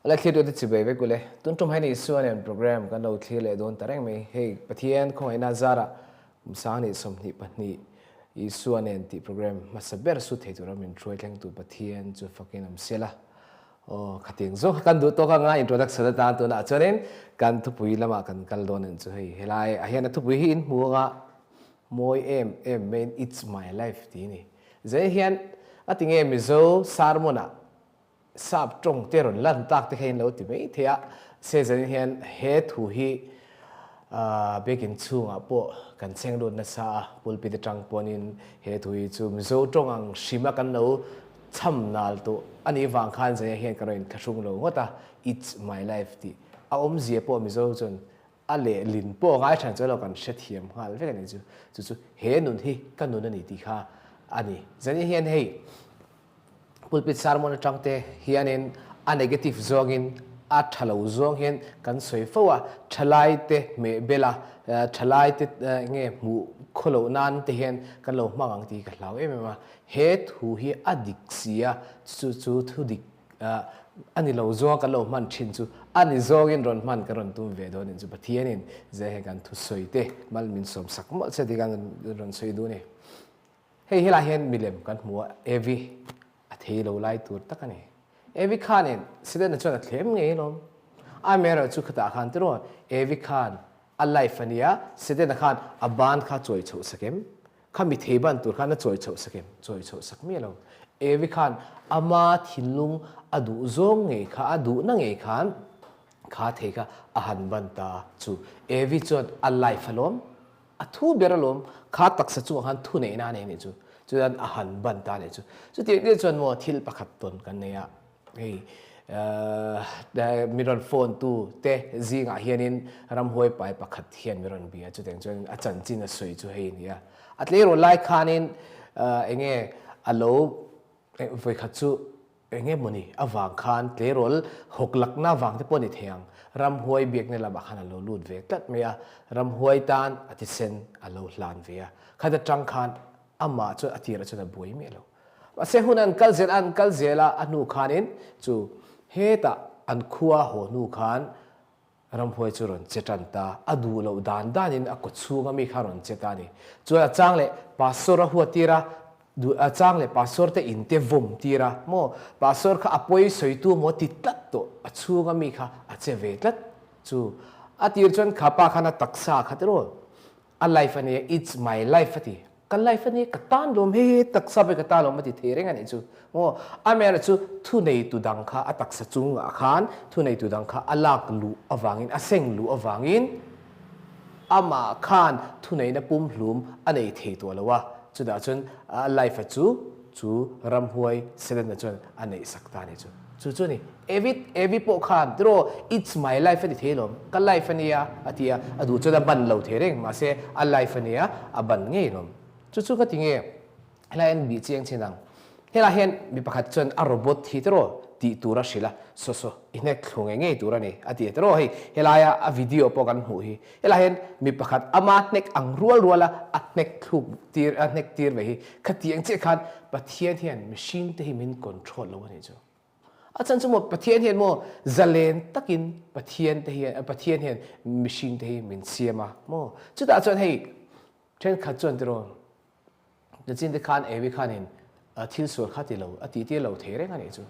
Awle thlir duhte chibai vek ule. Tun tum hian Isua nen program kan lo thlir leh dawn ta reng mai. Hei Pathian khawngaihna zarah kum 20 22 Isua nen tih program hmasa ber sut thei tura min hruai thlengtu Pathian chu fakin awm sela. Aw khatiang zawng kha kan duh tawk anga introduction atan tunah chuanin kan thupui lamah kan kal dawn ang chu hei helai ah hian a thupui hi in hmu anga mawi em em maiin It's my life tih a ni. Zai hian a ti nge Mizo sermon ah sap tawng te rawn lan tak te kha in lo ti mai thei a, se zanin hian he thu hi biakin chhungah pawh kan cheng lut nasa a, pulpit atang pawnin he thu hi chu Mizo tawng ang hrima kan lo cham nal tawh a nih vang khan zaiah hian ka rawn inthlahrung lo ngawt a, It's my life tih a awmzia pawh Mizo chuan a lehlin pawh ngai than chuan lo kan hrethiam nghal vek a ni chu, chu chu he nun hi ka nun a ni tih kha a ni. Zanin hian hei pulpit sermon atang te hianin a negative zawngin a tha lo zawng hian kan sawi fo a, thalai te hmeh bel a, thalai te nge hmuh khaw loh nan te hian kan lo hmang ang tih ka hlau em em a, he thu hi a dik si a, chu chu thu dik a ni lo zawnga kan lo hman thin chu a ni zawngin rawn hman kan rawn tum ve dawn in chu Pathianin zai he kan thusawi te mal min sawm sak mawlh che tih kan rawn sawi duh a ni. Hei helai hian milem kan hmu a, Evi a thei lo lai tur tak a ni. Evi khanin Setana chuan a thlem ngei alawm. Amaherawhchu chu khatah khan tiraw Evi khan a life a nia, Setana khan a ban kha chawi chhoh sak em? Kha mi thei ban tur khan a chawi chhoh sak em? Chawi chhoh sak miah lo. Evi khan ama thinlung a duh zawng ngei kha, a duhna ngei khan kha thei kha a han ban ta chu Evi chuan a life alawm. A thu ber alawm, kha taksa chungah khan thu neihna a nei nih chu, chuan a han ban ta nih chu. Chutiang chiah chuan maw thil pakhat tawn kan nei a, hei mi rawn phone tu te zingah hianin ramhuai pai pakhat hian mi rawn bia chutiang chuan a chanchin a sawi chu hei a ni a. A tleirawl lai khanin eng nge a lo vawikhat chu Eng emaw ni avang khan tleirawl hawk lakna vang te pawh a ni thei ang, ramhuai biakna lamah khan a lo lut ve tlat mai a, ramhuai tan a thisen a lo hlan ve a, khat atang khan amah chuan a tirah chuan a buai miah lo. Mahse hun an kal zel a, an kal zel a, a hnu khanin chu hetah an khua haw hnu khan Ramhuai chu rawn che tan ta, a duh loh dan danin a kaw chhunga mi kha rawn che ta a ni. Chuan a chang leh Pastor a huat tir a, duh a chang leh Pastor te in te vawm tir a, maw Pastor kha a pawi sawitu maw ti tlat tawh, a chhunga mi kha a che ve tlat chu. A tir chuan kha pa khan a taksa kha tiraw A life a nia, it's my life a ti. Ka life a nia, ka tan lawm hei hei taksa pawh hi ka tan lawm a ti thei reng a nih chu. Maw? Amaherawhchu chu thuneitu dang kha a taksa chungah khan thuneitu dang kha a lak luh avangin, a seng luh avangin amah khan thuneihna pumhlum a nei thei tawh lo a. Chutah chuan a life a chu chu ramhuai Selena chuan a neihsak ta a nih chu. Chu chu a ni. Evi, Evi pawh khan, Tiraw, it's my life a ti thei lawm, ka life a nia, a ti a, a duh chuan a ban lo thei reng, mahse a life a nia, a ban ngei lawm. Chu chu ka ti nge, helai hian bih chiang chin ang. Helai hian mi pakhat chuan a robot hi tiraw tih tur a hrilh a, saw saw, i hnek thlu ngei ngei tur a ni, a ti a, tiraw hei helaia a video pawh kan hmuh hi, helai hian mi pakhat ama hnek ang rual ruala a hnek thluk tir, a hnek tir ve hi, khatiang chiah khan Pathian hian mihring te hi min control lo a nih chu. A chhan chu maw Pathian hian maw zalen takin Pathian te hian Pathian hian mihring te hi min siam a maw chutah chuan hei thenkhat chuan tiraw Nachin te khan Evi khanin thil sual kha ti lo a tih tir lo thei reng a nih chu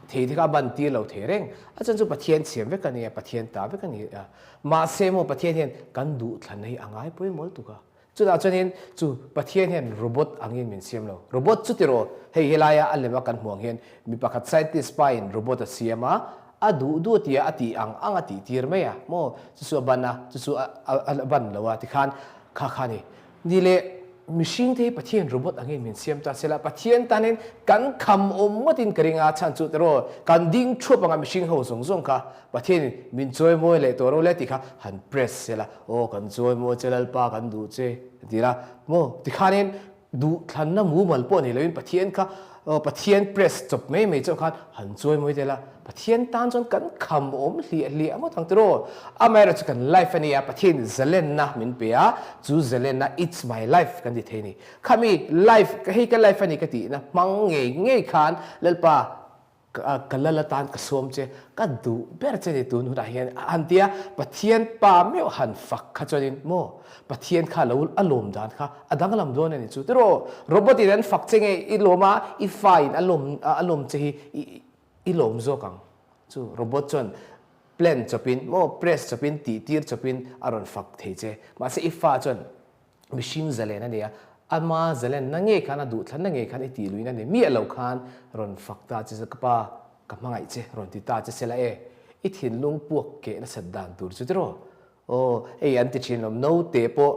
thei te kha a ban tir lo thei reng a chhan chu Pathian siam vek a nia Pathian ta vek a ni a mahse maw Pathian hian kan duhthlanna hi a ngai pawimawh lutuk a Chutah chuanin chu Pathian hian robot angin min siam lo. Robot chu tiraw, hei helaia a lema kan hmuh ang hian mi pakhat scientist pain robot a siam a, a duh duh tia a tih ang ang a tih tir mai a, maw chu chu a ban a, chu chu a ban lo a tikhan kha kha ni. Ni leh mihring te hi Pathian robot angin min siam ta sela, Pathian tanin kan kham awm ngawtin ka ring a, chhan chu tiraw kan ding thuap anga mihring ho zawng zawng kha Pathianin min chawimawi leh tawh ro le tih kha han press sela, Aw kan chawimawi che Lalpa kan duh che a ti la maw? Tikhanin duhthlanna mumal pawh nei loin Pathian kha aw Pathian press chawp mai mai chauh khan han chawimawi tel a, Pathian tan chuan kan kham awm hliah hliah ngawt ang tiraw? Amaherawhchu kan life a nia, Pathianin zalenna min pe a, chu zalenna it's my life kan ti thei a ni. Khami life, hei ka life a ni ka tihna hmang ngei ngei khan Lalpa. Ka lal atan ka sawm che, ka duh ber che ni tun hunah hian a han ti a, Pathian pa meuh han fak kha chuanin maw Pathian kha lo a lawm dan kha a danglam dawn a ni chu tiraw robot in an fak che nge i lawm a, i fa in a lawm a lawm che hi i lawm zawk ang chu robot chuan plan chawpin maw press chawpin tih tir chawpin a rawn fak thei che mahse i fa chuan Mihring zalen a nia, ama zalenna ngei khan a duhthlanna ngei khan i tih luihna ni miah lo khan rawn fak ta che ka pa ka hmangaih che rawn ti ta che sela e, i thinlung puak keh nasat dan tur chu tiraw? Aw, hei an ti thin lawm, naute pawh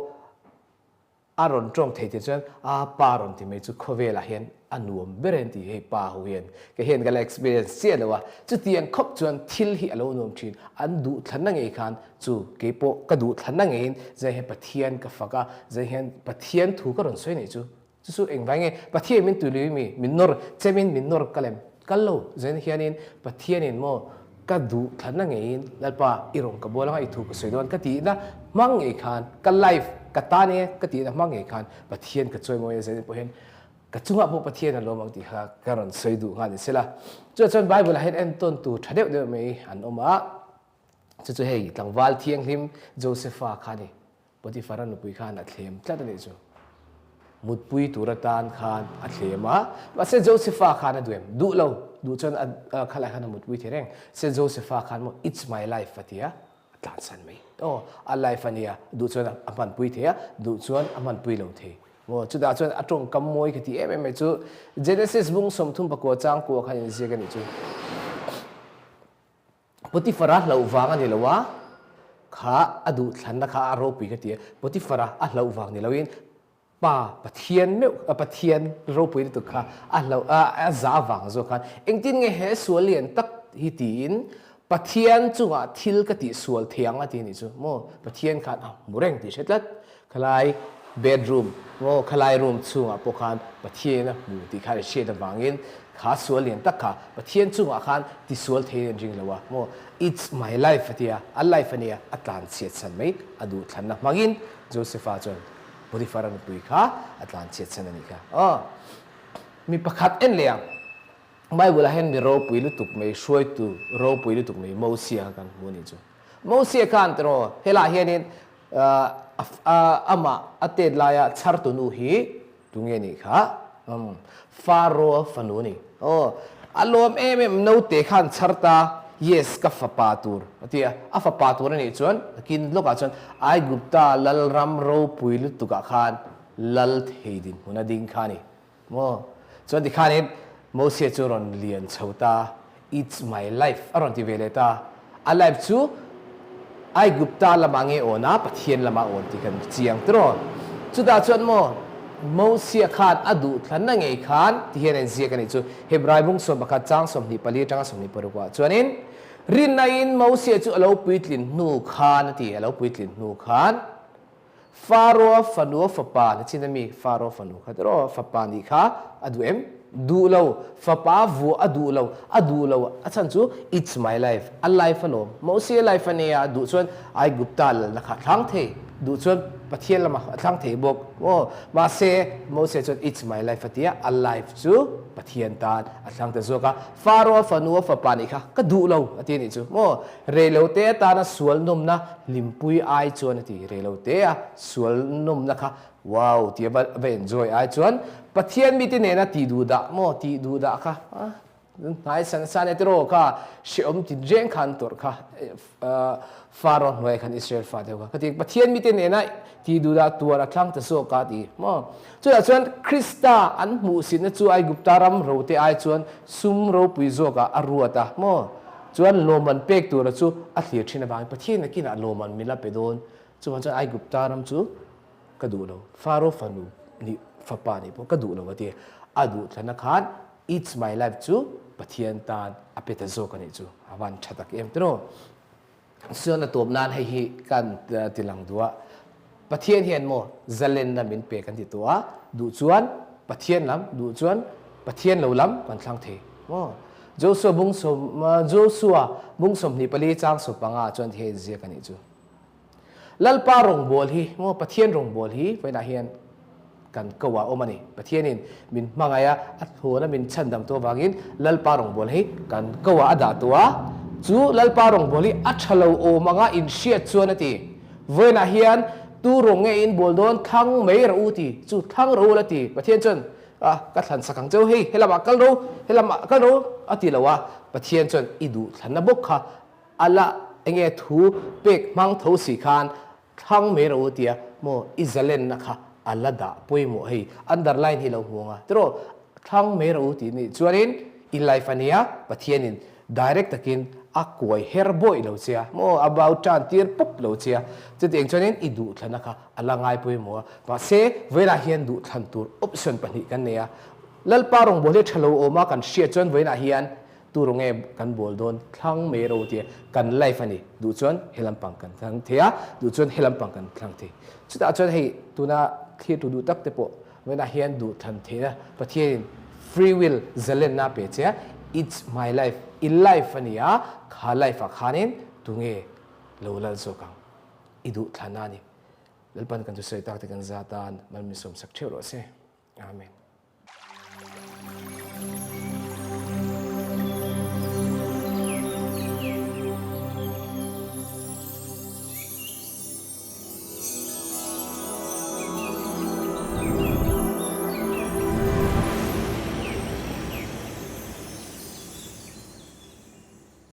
a rawn tawng thei tih chuan a pa rawn ti mai chu khawvelah hian a nuam ber en tih hei pa ho hian kei hian ka la experience chiah lo a, chutiang khawp chuan thil hi a lo nuam thin, an duhthlanna ngei khan Chu kei pawh ka duh thlanna ngeiin zai hian Pathian ka fak a, zai hian Pathian thu ka rawn sawi nei chu. Chu chu engvai nge Pathian min tui mi, min nawr chemin min nawr ka lem kal lo. Zai hianin Pathianin maw ka duh thlanna ngeiin Lalpa i rawn ka bual anga i thu ka sawi dawn ka tihna hmang ngei khan ka life ka tan e ka tihna hmang ngei khan Pathian ka chawimawi a zai pawh hian ka chungah pawh Pathian a lawm ang tih kha ka rawn sawi duh nghal ni sela. Chuah chuan Bible ah hian entawn tur tha deuh deuh mai an awm a. Chu chu hei tlangval thianghlim Josepha kha a ni. Potiphara nupui khan a thlem tlat a nih chu. Mutpui tur atan khan a thlem a, mahse Josepha khan a duh em? Duh lo. Duh chuan a khalai khan a mutpui thei reng. Se Josepha khan maw it's my life a ti a, a tlansan mai. Aw, a life a nia, duh chuan a hmanpui thei a, duh chuan a hmanpui lo thei. Maw, chutah chuan a tawngkam mawi ka ti em em mai chu Genesis bung 34 changkua khan inziak a nih chu. Potiphar-a hlauh vang a ni lo a, kha a duhthlanna kha a ropui ka ti a, Potiphar-a a hlauh vang ni loin Pa Pathian meuh, Pathian ropui lutuk kha a hlauh, a za vang zawk khan engtin nge he sual lian tak hi tiin Pathian chungah thil ka tih sual thei ang a ti nih chu maw, Pathian khan a hmu reng tih hre tlat, khalai bedroom maw khalai room chhungah pawh khan Pathian a hmu tih kha i hriat avangin kha sual lian tak kha Pathian chungah khan tisual thei an ring lo a maw it's my life a tia a life a nia a tlan chhiat chhan mai a duh thlanna hmangin Josepha chuan Potiphar a nupui kha a tlan chhiat chhan a nih kha aw mi pakhat en leh ang Bible ah hian mi ropui lutuk mai hruaitu ropui lutuk mai Mosia kha kan hmu a nih chu Mosia khan tiraw helaiah hianin Amah a tet laia chhartu nu hi tunge nih kha? Pharaoh fanu a ni. Aw, a lawm em em naute khan chhar ta, Yes, ka fapa tur a ti a. A fapa tur a nih chuan kin lawkah chuan Aigupta lalram ropui lutukah khan lal thei dinhmun a ding kha a ni. Maw? Chuan tikhanin Mosia chu rawn lian chho ta, It's my life a rawn ti ve leh ta. A life chu Aigupta lamah nge awn a, Pathian lamah awn tih kan chiang tiraw? Chutah chuan maw Mosia khan a duh thlanna ngei khan ti hian a inziak a nih chu. Hebrai bung 11 chang 24 atanga 26 ah chuanin, Rinnain Mosia chu a lo puitlin hnu khan a ti, a lo puitlin hnu khan, Faro fanu fapa na chin ami Faro fanu kha tiraw fapa nih kha a duh em? Duh lo, fapa vuah a duh lo, a duh lo a chhan chu it's my life, a life alawm, Mosia life a nia, duh chuan Aigupta lalna kha a thlang thei, duh chuan Pathian lamah a thlang thei bawk maw, mahse Mosia chuan it's my life a tia, a life chu Pathian tan a thlang ta zawk a, Faro fanu fapa nih kha ka duh lo a ti a nih chu maw. Reilote atana sual nawmna hlimpui ai chuan a ti. Reilotea sual nawmna kha wow tia va va enjoy ai chuan Pathian mite nena tih duh dah maw tih duh dah kha hnai san san e tiraw kha hrehawm tin reng khan tawrh kha Pharaoh hnuai khan Israel fate ho kha ka ti. Pathian mite nena tih duh dah tuar a thlang ta zawk a ti maw. Chutah chuan Krista an hmuhsitna chu Aigupta ram rote ai chuan sum ropui zawkah a ruat a maw. Chuan lawmman pek tura chu a thlir thin avangin Pathian nakinah lawmman min la pe dawn. Chuvang chuan Aigupta ram chu ka duh lo, Pharaoh fanu nih fapa nih pawh ka duh lo a ti. A duh thlana khan It's my life chu Pathian tan a pe ta zawk a nih chu. A van tha tak em tiraw. Chuan a tawp nan hei hi kan ti lang duh a, Pathian hian maw zalenna min pe kan ti tawh a, duh chuan Pathian lam, duh chuan Pathian lo lam kan thlang thei maw. Joshua bung sawm Joshua bung 24 chang 15 ah chuan hei ziak a nih chu. Lalpa rawngbâwl hi maw Pathian rawngbâwl hi vawiinah hian. kan ko ah awm a ni. Pathianin min hmangaih a, a thlawna min chhandam tawh avangin Lalpa rawngbâwl hi kan ko ah a dah tawh a, chu Lalpa rawngbâwl hi a tha lo awm anga inhriat chuan a ti. Vawiinah hian tu rawng nge in bawl dawn thlang mai rawh u ti, chu thlang rawh u la ti. Pathian chuan a ka thlan sak ang cheu hei helamah kal ro, helamah kal ro a ti lo a, Pathian chuan i duh thlanna bawk kha a la enge thu pek hmang tho si khan Thlang mai rawh u tia maw i zalenna kha a la dah pawimawh hei underline hi lo hmu ang a tiraw thlang mai rawh u tih nih chuanin i life a nia Pathianin direct takin a kuai her bawih lo che a maw a bau tan tir pawp lo che a chutiang chuanin i duhthlana kha a la ngai pawimawh a mahse vawiinah hian duhthlan tur option pahnih kan nei a Lalpa rawngbâwl hi tha lo awm a kan hriat chuan vawiinah hian Tu rawh nge kan bawl dawn thlang mai ro tia kan life a ni. Duh chuan he lampang kan thlang thei a, duh chuan he lampang kan thlang thei. Chutah chuan hei tuna thlir tu duh tak te pawh vawiinah hian duh thlan theihna Pathianin free will zalenna a pe che a, it's my life, i life a ni a, kha life ah khanin tunge lo lal zawk ang i duh thlanna a ni. Lalpan kan thusawi tak te kan zat a, malmisawm sak theuh rawh se. Amen.